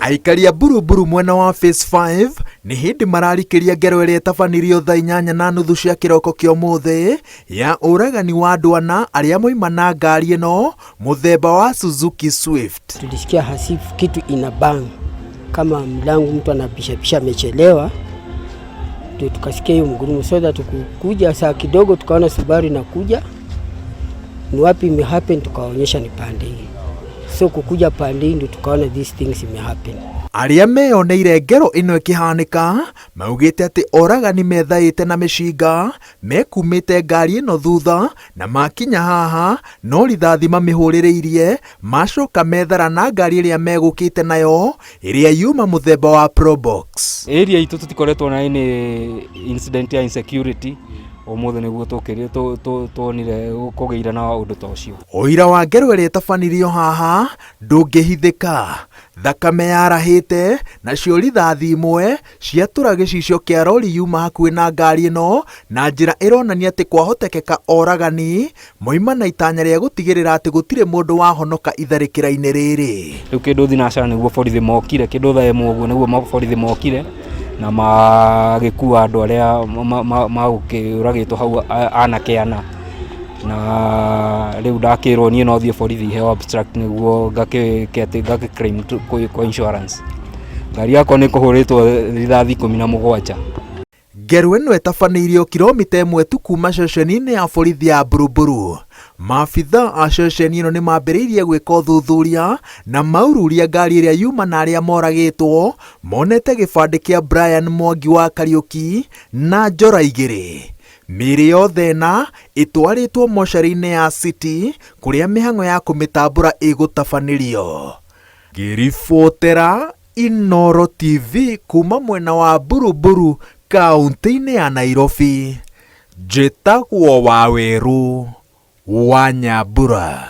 Aikari a Buruburu mwena wa Phase 5 nĩ hĩndĩ mararikĩria ngero ĩrĩa ĩtabanirio thaa 8:30 cia kĩroko kĩa ũmũthĩ ya ũragani wa andũ ana arĩa moima na ngari ĩno mũthemba wa Suzuki Swift. Tulisikia hasifu kitu ina bang kama mlango mtu anapishapisha amechelewa, ndio tukasikia hiyo mgurumo. So that tukukuja saa kidogo tukaona Subaru inakuja, ni wapi ime happen, tukaonyesha ni pande hii. So kukuja pande hii ndio tukaona these things ime happen. Arĩa meyoneire ngero ĩno ĩkĩhanĩka maugĩte atĩ oragani methaĩte na mĩcinga mekumĩte ngari ĩno thutha na makinya haha no rithathi mamĩhũrĩrĩirie macoka methara na ngari ĩrĩa megũkĩte nayo ĩrĩa yuma mũthemba wa Probox. Area itũ tũtikoretwo na any incident ya insecurity, ũmũthĩ nĩguo tũkĩrire tuonire kũgĩire na ũndũ ta ũcio. Ũira wa ngero ĩrĩa ĩtabanirio haha ndũngĩhithĩka, thakame yarahĩte nacio rithathi imwe ciatũra gĩcicio kĩa rori yuma hakuhĩ na ngari ĩno na njĩra ĩronania atĩ kwahotekeka oragani moima na itanya rĩa gũtigĩrĩra atĩ gũtirĩ mũndũ wahonoka itharĩkĩra-inĩ rĩrĩ. Rĩu kĩndũ thinacara nĩguo borithi mokire, kĩndũ thaa 1 ũguo nĩguo borithi mokire na magĩkua andũ arĩa magũkĩũragĩtwo hau anake ana, na rĩu ndakĩrwo niĩ no thiĩ borithi heo abstract nĩguo ngakĩke atĩ ngakĩ claim kwa insurance. Ngari yakwa nĩ kũhũrĩtwo rithathi 17. Ngero ĩno ĩtabanĩirio kilomita 1 tu kuma ceceni-inĩ ya borithi ya Buruburu. Maabitha a ceceni ĩno nĩ mambĩrĩirie gwĩka ũthuthuria na maururia ngari ĩrĩa yuma na arĩa moragĩtwo monete gĩbandĩ kĩa Brian Mwangi wa Kariũki na njora 2. Mĩĩrĩ yothe ĩna ĩtwarĩtwo mocarĩ-inĩ ya City kũrĩa mĩhang'o ya kũmĩtambũra ĩgũtabanĩrio. Ngĩribotera Inooro TV kuma mwena wa Buruburu kaunti-inĩ ya Nairobi, njĩtagwo Wawerũ wa Nyambura.